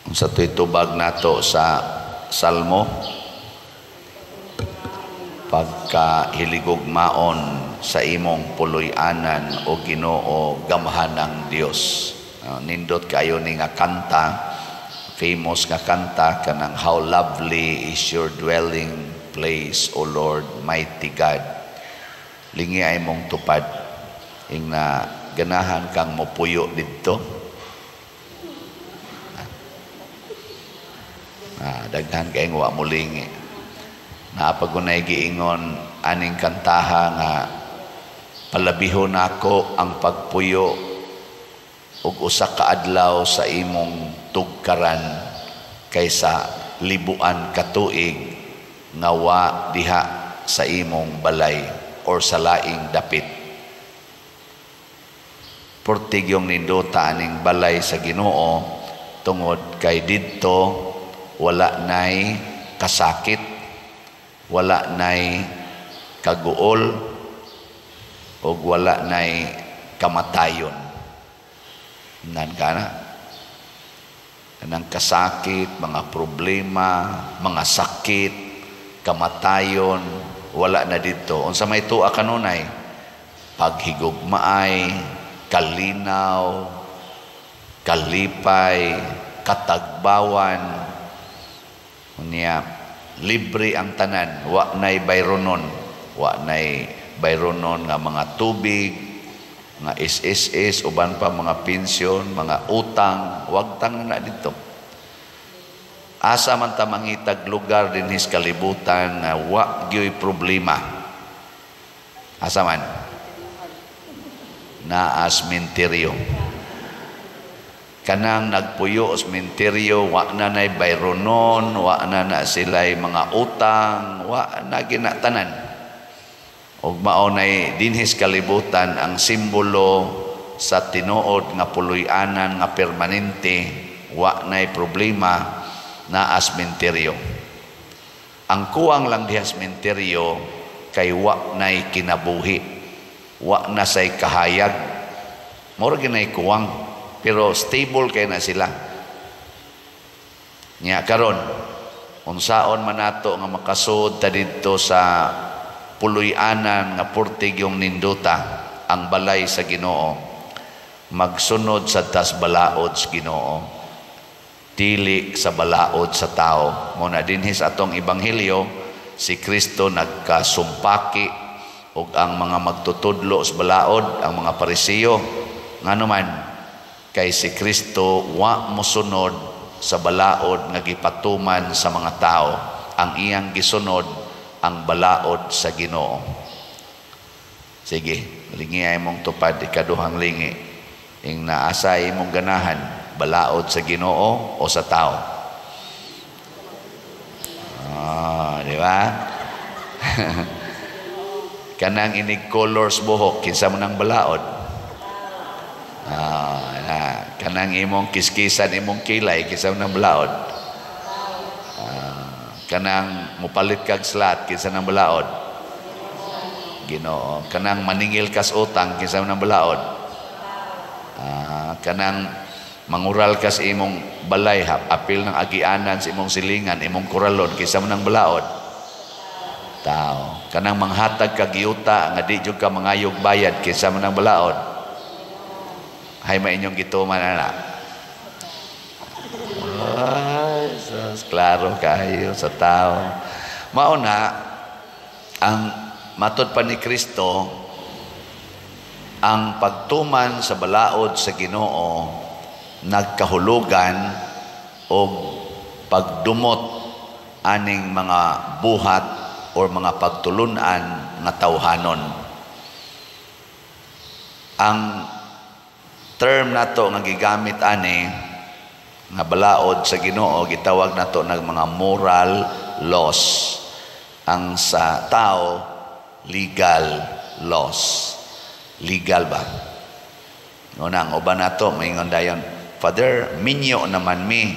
Unsa to'y tubag nato sa Salmo? Pagkahiligugmaon sa imong puloy-anan, o Ginoo, gamhanang Dios. Nindot kayo ni nga kanta, famous nga kanta kanang "How lovely is your dwelling place, O Lord, mighty God." Lingi ay mong tupad. Ing na ganahan kang mopuyo didto. Daghan kay wa mo lingi. Napagunay giingon aning kantaha nga palabihon nako ang pagpuyo og usa ka adlaw sa imong tugkaran kaysa libuan ka tuig nga wa diha sa imong balay or sa laing dapit. Portig yung nindota aning balay sa Ginoo tungod kay didto wala nay kasakit, wala nay kaguol, ug wala nay kamatayon. Nan ka na. Kanang kasakit, mga problema, mga sakit, kamatayon, wala na dito. Unsa may tuwa kanunay? Paghigugmaay, kalinaw, kalipay, katagbawan. Unya, libre ang tanan, wa nay bayronon, wa nay bayronon nga mga tubig, mga SSS, uban pa mga pensyon, mga utang, wag tang na dito. Asa man ta mangitag lugar dinhis kalibutan nga wa gyoy problema? Asa man? Naa sa sementeryo. Kanang nagpuyo sa sementeryo, wa na nay bayronon, wa na na sila'y mga utang, wa na ginatanan. Ug mao nay dinhis kalibutan ang simbolo sa tinuod nga puloy-anan nga permanente, wa nay problema, naa sa sementeryo. Ang kuwang lang diha sa sementeryo kay wa nay kinabuhi, wa na say kahayag. Mura ginay kuwang, pero stable kay na sila. Nya karon, unsaon man nato nga makasud ta didto sa puloy-anan nga purtig yung nindota, ang balay sa Ginoo? Magsunod sa tas balaod sa Ginoo, dili sa balaod sa tao. Muna dinhis atong ebanghelyo, si Kristo nagkasumpaki og ang mga magtutudlo sa balaod, ang mga Parisiyo. Ngano man? Kay si Kristo wa mosunod sa balaod nga gipatuman sa mga tao. Ang iyang gisunod ang balaod sa Ginoo. Sige, lingi ay mong tupad, ikaduhang lingi. Ing naasa imong ganahan, balaod sa Ginoo o sa tao? Di ba? Kanang inig colors buhok, kinsa mo nang balaod? Na, kanang imong kiskisan imong kilay, kinsa mo nang balaod? Kanang mupalit kag slot, kinsa nang balaod? Ginoo. Kanang maningil kas utang, kinsa mo nang balaod? Kanang mangural kas imong balay, apil ng agianan sa imong silingan, imong kuralon, kinsa mo nang balaod? Tao. Kanang manghatag kag yuta nga di jud ka mangayog bayad, kinsa mo nang balaod? Hay ma inyong gituman ana. Ay, sus, klaro kayo sa tao. Mao na ang matod pa ni Kristo, ang pagtuman sa balaod sa Ginoo nagkahulugan og pagdumot aning mga buhat or mga pagtulunan nga tawhanon. Ang term nato nga gigamit ani nga balaod sa Ginoo, gitawag nato ng mga moral laws. Ang sa tao, legal laws. Legal ba? Una, ang uban nato maingon dayon, "Father, minyo naman mi.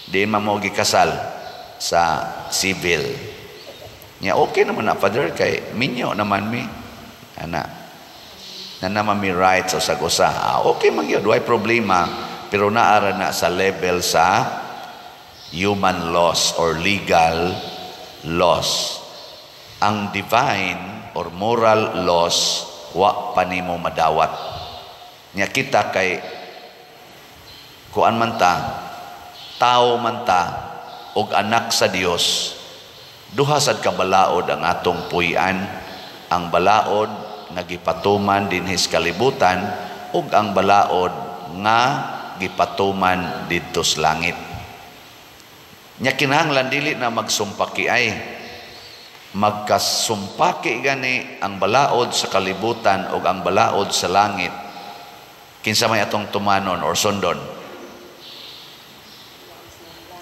Di man mo gikasal sa civil." Nya okay naman na, Father, kay minyo naman mi. Ana. Na naman mi rights o sa usa. Okay man gyud, way problema. Pero naara na sa level sa human laws or legal laws. Ang divine or moral laws, wa pa nimo madawat. Nya kita kay kuan man ta, tao man ta og anak sa Dios, duha sad ka balaod ang atong puy-an: ang balaod nga gipatuman dinhi sa kalibutan ug ang balaod nga gipatuman didto sa langit. Nya kinahanglan dili na magsumpaki ay magkasumpaki gani ang balaod sa kalibutan ug ang balaod sa langit. Kinsa may atong tumanon or sundon?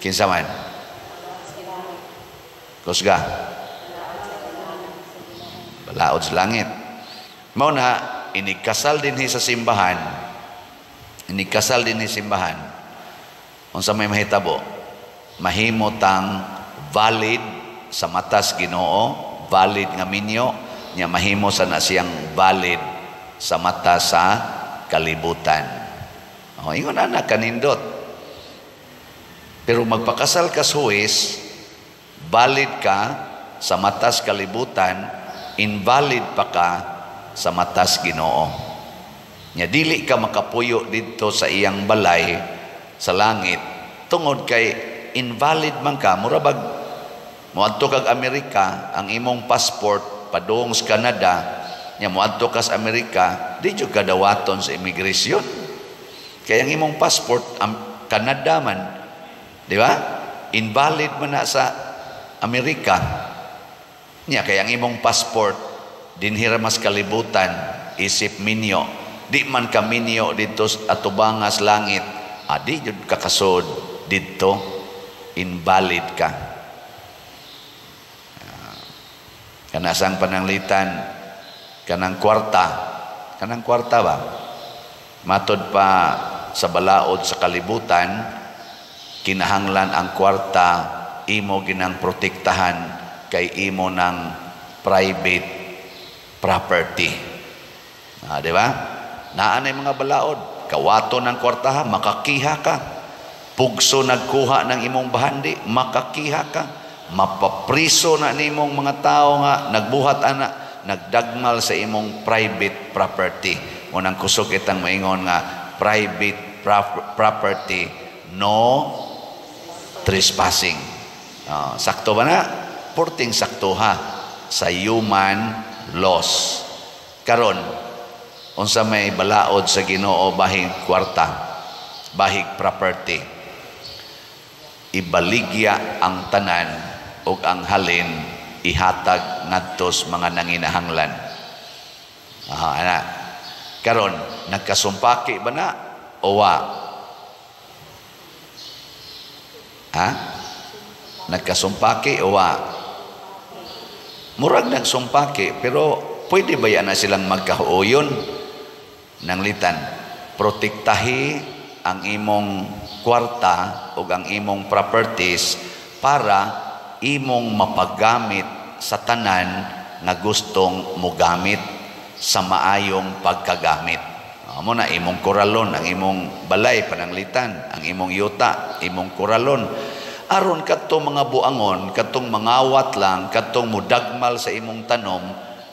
Kinsa man? Kusga. Balaod sa langit. Mao na inigkasal dinhi sa simbahan, inigkasal dinhi simbahan, unsa may mahitabo? Mahimo tang valid sa matas Ginoo, valid nga minyo, nya mahimo sa na siyang valid sa mata sa kalibutan. O, ingon ana kanindot. Pero magpakasal ka sa huwes, valid ka sa matas kalibutan, invalid pa ka sa matas Ginoo. Nya dili ka makapuyo didto sa iyang balay sa langit tungod kay invalid man ka. Mura bag moadto kag Amerika, ang imong passport padung sa Canada, nya moadto ka sa Amerika, di jud ka dawaton sa immigration. Kay ang imong passport Canada man, di ba? Invalid man na sa Amerika. Nya kay ang imong passport dinhi ra mas kalibutan isip minyo. Di man ka minyo didto atubangas langit. Adi jud ka kasod didto, invalid ka. Kanasang pananglitan kanang kwarta ba? Matod pa sa balaod sa kalibutan, kinahanglan ang kwarta imo ginang protektahan kay imo ng private property. Di ba? Naa nay mga balaod, kawato ng kwarta, makakiha ka. Pugso nagkuha ng imong bahandi, makakiha ka. Mapapriso na nimong mga tao nga nagbuhat ana, nagdagmal sa imong private property. Unang kusog itang maingon nga private property, no trespassing. Sakto ba na? Porting sakto ha sa human laws. Karon, unsa may balaod sa Ginoo bahig kwarta, bahig property? Ibaligya ang tanan ug ang halin ihatag ngadto sa mga nanginahanglan. Ana. Karon, nagkasumpaki ba na o wa? Ha? Nagkasumpaki o wa? Murag nagsumpaki, pero pwede ba yan na silang magkahuoyon? Nanglitan, protektahi ang imong kwarta o ang imong properties para imong mapagamit sa tanan nga gustong mogamit sa maayong pagkagamit. Amo na imong koralon, ang imong balay pananglitan, ang imong yuta, imong koralon. Aron kadtong mga buangon, kadtong mangawat lang, kadtong mudagmal sa imong tanom,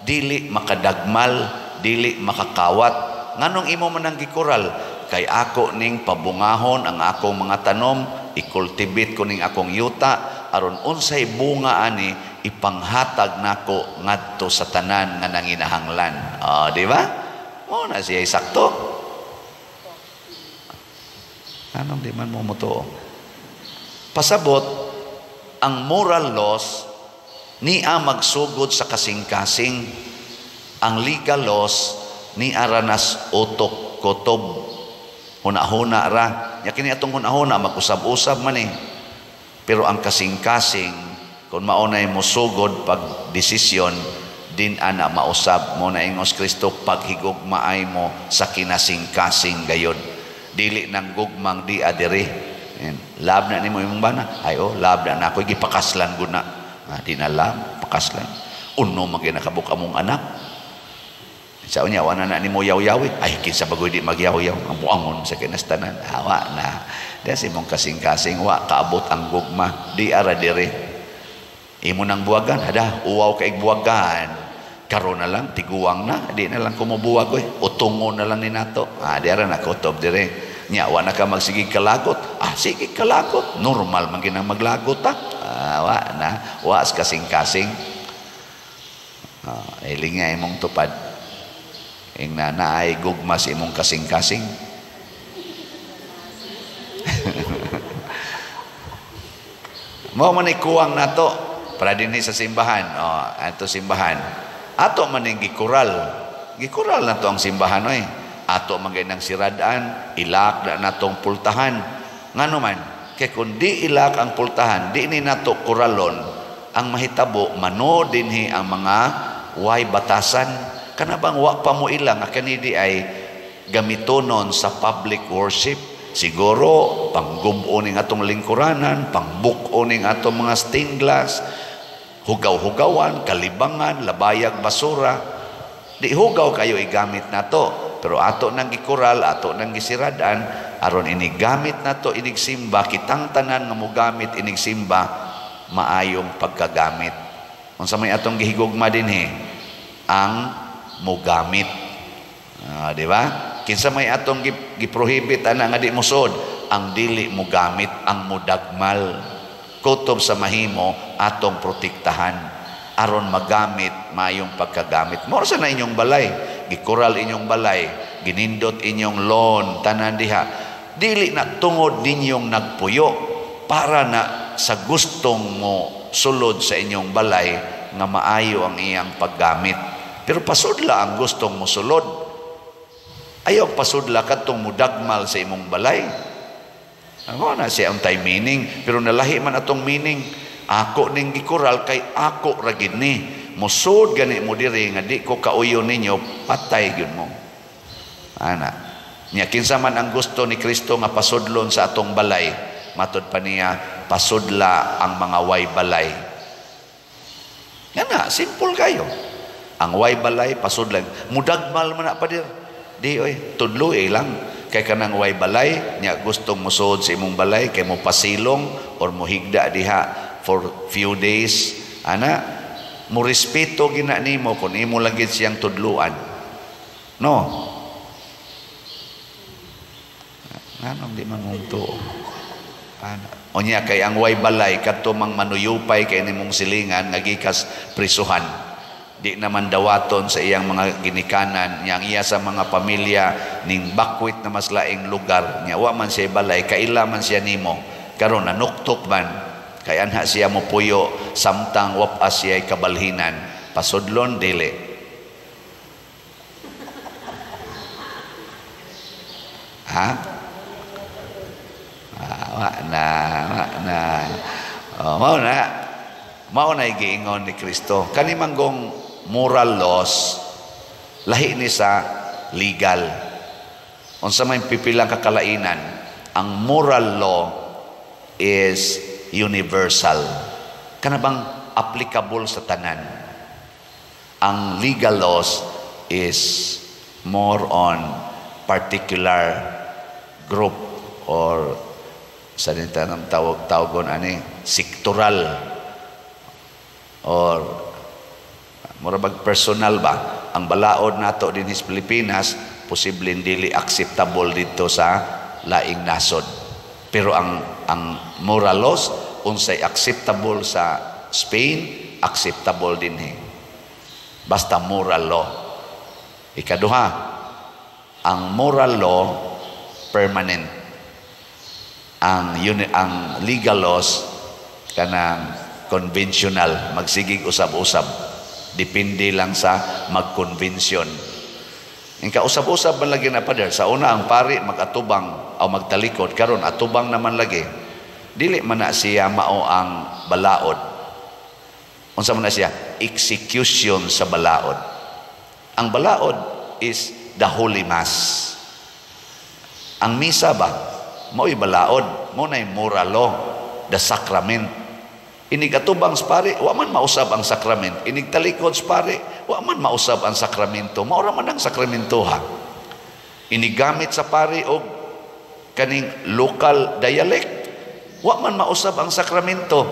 dili makadagmal, dili makakawat. Nganong imo man ang gikoral? Kay ako ning pabungahon ang akong mga tanom, i-cultivate ko ning akong yuta, aron unsay bunga ani ipanghatag nako ngadto sa tanan nga nanginahanglan. Di ba? Mo na siya sakto. Anong di man mo mutuo? Pasabot, ang moral laws niya magsugod sa kasing-kasing. Ang legal laws ni aranas utok kotob. Huna-huna ra. Ya kini atong huna-huna mag-usab-usab man eh. Pero ang kasing-kasing, kung maunay mo sugod pag desisyon, din ana mausab mo na ingos Kristo, paghigugmaay mo sa kinasing-kasing gayod. Dili nang gugmang di adiri. Love na nimo imong bana. Ay oh, love na nako, gipakaslan gud na. Di na love, pakaslan. Uno man gyud nakabuk among anak. Sa unya wala na nimo yaw-yawi. Ay, kinsa bagoy di magyaw-yaw? Ang buangon sa kinastanan. Hawa na. Diya sa imong kasing-kasing, wa kaabot ang gugma. Di ara dire. Imo nang buwagan, hada, uwaw kay buwagan. Karon na lang, tiguang na, di na lang kumubuwag oy. Utungo na lang ni nato. Ah, di ara na kutob dire. Nya wa na ka magsigig kalagot. Ah, sige kalagot. Normal man ginang maglagot ta. Ah, wa na, wa kasing-kasing. Ah, ilinga imong tupad. Ing na naay gugma sa imong kasing-kasing. Mao man kuwang nato para dinhi sa simbahan. Oh, ato simbahan. Ato man ning gikural. Gikural nato ang simbahan oy. Ato man gay nang siradaan, ilak na natong pultahan. Ngano man, kay kun di ilak ang pultahan, di ni nato kuralon, ang mahitabo mano dinhi ang mga way batasan. Kana bang wa pa mo ila nga kani di ay gamitonon sa public worship. Siguro panggub-o ning atong lingkuranan, pangbuk-o ning atong mga stained glass, hugaw-hugawan, kalibangan, labayag basura. Di hugaw kayo igamit nato, pero ato nang gikural, ato nang gisiradan aron inigamit nato inigsimba, kitang tanan nga mogamit inigsimba maayong pagkagamit. Unsa may atong gihigugma dinhi? Ang mogamit. Di ba? Kinsa may atong giprohibit ana nga di mosod, ang dili mogamit, ang modagmal. Kutob sa mahimo atong protektahan aron magamit maayong pagkagamit. Mao sa na inyong balay, gikural inyong balay, ginindot inyong lawn, tanan diha. Dili na tungod ninyong nagpuyo para na sa gustong mo sulod sa inyong balay nga maayo ang iyang paggamit. Pero pasudla ang gustong mosulod. Ayaw pasudla kadtong mudagmal sa imong balay. Ako na siya ang time meaning, pero nalahi man atong meaning. Ako ning gikural kay ako ra gid ni. Mosud gani mo diri nga di ko kauyo ninyo, patay gyud mo. Ana. Nya kinsa man ang gusto ni Kristo nga pasudlon sa atong balay, matud pa niya pasudla ang mga way balay. Nga na, simple kayo. Ang way balay pasudlan. Mudagmal man na padir. Di oy, tudloy lang kay kanang way balay nya gustong mosud sa imong balay kay mo pasilong or mohigda diha for few days. Ana, mo respeto gina nimo kun imo lang gid siyang tudluan. No. Nganong di man mong tuo? Ana. Unya kay ang way balay kadto mang manuyupay kay nimong silingan nga gikas prisuhan. Di naman dawaton sa iyang mga ginikanan, niyang iya sa mga pamilya ning bakwit na mas laing lugar, niya wa man siya balay, kaila man siya nimo. Karon nanuktok man kay anha siya mopuyo samtang wapa siya kabalhinan. Pasudlon dili. Ha? Ah, wa na, wa na. Oh, mao na. Mao na giingon ni Kristo. Kani manggong moral laws lahi ni sa legal. Unsa may pipilang kakalainan, ang moral law is universal. Kana bang applicable sa tanan. Ang legal laws is more on particular group or sa nang tawag tawagon ani sektoral or mura bag personal ba. Ang balaod nato dinhi sa Pilipinas posibleng dili acceptable dito sa laing nasod, pero ang moral laws unsay acceptable sa Spain, acceptable dinhi basta moral law. Ikaduha, ang moral law permanent. Ang legal laws kanang conventional, magsigig usab-usab, depende lang sa magkonbensyon. Ang kausab-usab man lagi na pader, sa una ang pari magatubang o magtalikod, karon atubang naman lagi. Dili man na siya mao ang balaod. Unsa man na siya? Execution sa balaod. Ang balaod is the Holy Mass. Ang misa ba mao'y balaod, mao nay moral law, the sacrament. Inig atubang sa pare, wa man mausab ang sakrament. Inig talikod sa pare, wa man mausab ang sakramento. Maura man ang sakramento ha. Inigamit sa pare og kaning local dialect, wa man mausab ang sakramento.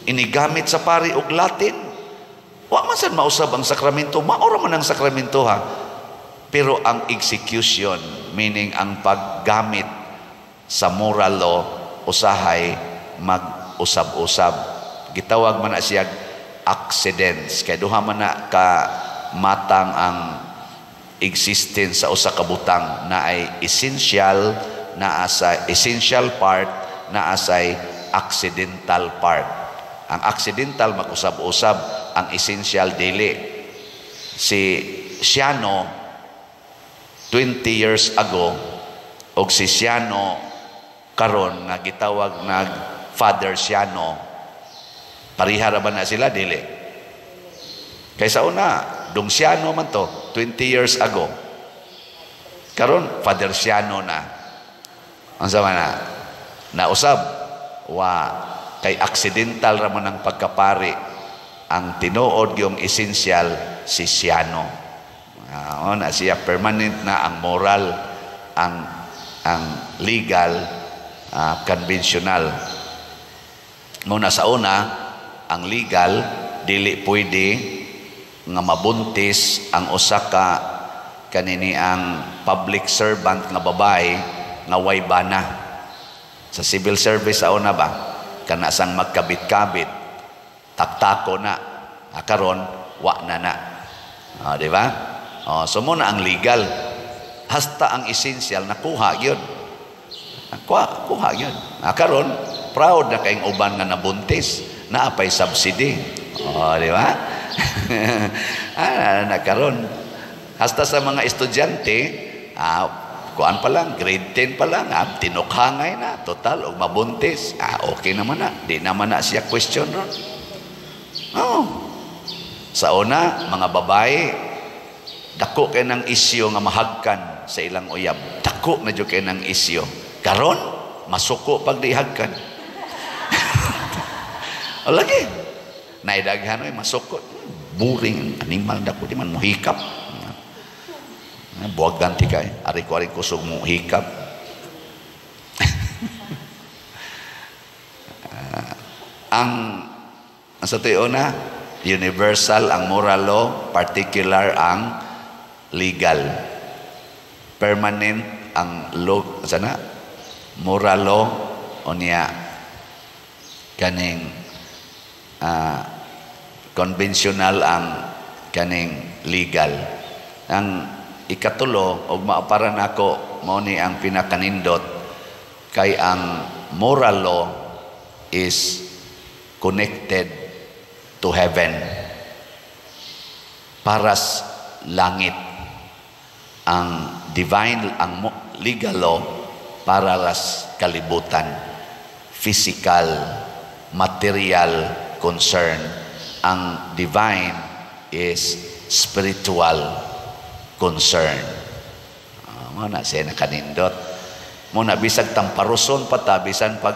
Inigamit sa pare og Latin, wa man sad mausab ang sakramento. Maura man ang sakramento ha. Pero ang execution, meaning ang paggamit sa moral law, usahay mag-usab-usab. Gitawag man na siya accidents. Kay duha man na ka matang ang existence sa usa ka butang na ay essential, naa sa essential part, naa say accidental part. Ang accidental mag-usab-usab, ang essential dili. Si Siano 20 years ago og si Siano karon nga gitawag nag Father Siano, pareha ra ba na sila? Dili. Kay sa una, Dong Siano man to 20 years ago. Karon Father Siano na. Unsa man na? Nausab wa, kay accidental ra man ang pagkapari. Ang tinuod yung essential si Siano. Na siya permanent na ang moral, ang legal, conventional. Muna sa una, ang legal, dili pwede nga mabuntis ang usa ka kanini ang public servant nga babae nga way bana. Sa civil service sa una ba, kana sang magkabit-kabit, taktako na. Karon wa na na. Di ba? So mo na ang legal. Hasta ang essential nakuha gyud. Kuha, kuha gyud. Karon proud na kayong uban nga nabuntis, naa pay subsidy. Oh, di ba? Na karon. Hasta sa mga estudyante, kuan pa lang, grade 10 pa lang, tinukhangay na, total, og mabuntis. Okay naman na. Di naman na siya question ron. Oh. Sa una, mga babae, dako kay ng isyo nga mahagkan sa ilang uyab. Dako na jud kay ng isyo. Karon, masuko pag di hagkan. O lagi, naidaghan oy masuko. Boring animal dako di man mohikap. Buwag ganti kay ari ko ari kusog mo hikap. Ang sa tuyo na universal ang moral law, particular ang legal. Permanent ang law, sana moral law unya kaning conventional ang kaning legal. Ang ikatulo og maapara nako mao ni ang pinakanindot kay ang moral law is connected to heaven. Paras langit ang divine, ang legal law para ras kalibutan, physical, material concern. Ang divine is spiritual concern. Mo na siya nakanindot. Mo na bisag tamparuson pa ta, bisan pag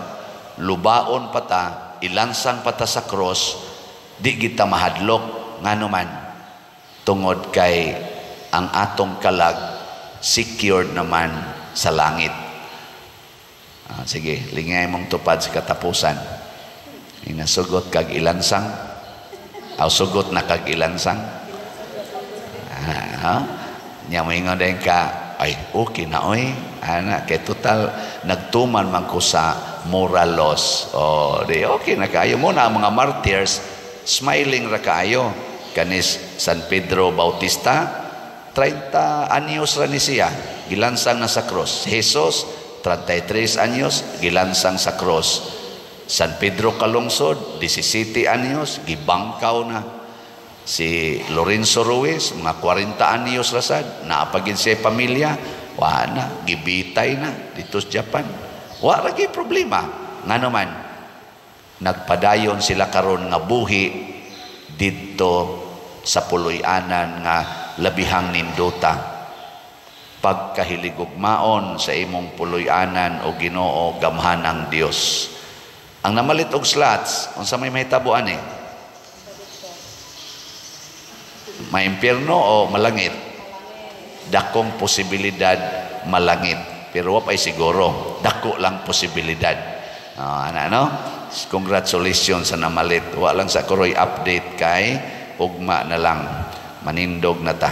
lubaon pa ta, ilansang pa ta sa cross, di kita mahadlok. Ngano man, tungod kay ang atong kalag secured naman sa langit. Sige, lingay mong tupad sa katapusan. Inasugot kag ilansang. Aw sugot na kag ilansang. Nya moingon din ka, ay okay na oy. Ana kay total nagtuman man ko sa moral laws. Oh, di okay na kaayo mo na ang mga martyrs smiling ra kaayo. Kanis San Pedro Bautista, 30 anyos ra ni siya gilansang na sa cross. Jesus 33 anyos gilansang sa cross. San Pedro Calungsod 17 anyos gibangkaw na. Si Lorenzo Ruiz mga 40 anyos rasad naapagin siya pamilya, wa na gibitay na dito sa Japan. Wa ra gyud problema. Ngano man nagpadayon sila karon nga buhi didto sa puloy-anan nga labihang nindota. Pagkahiligugmaon sa imong puloy-anan o Ginoo, gamhanang Dios. Ang namalit og slots, unsa may mahitabo ani? Maimpierno o malangit? Dakong posibilidad malangit. Pero wa pa'y siguro. Dako lang posibilidad. Ana, no? Congratulations sa namalit. Wa lang sa kuroy update kay ugma na lang. Manindog na ta.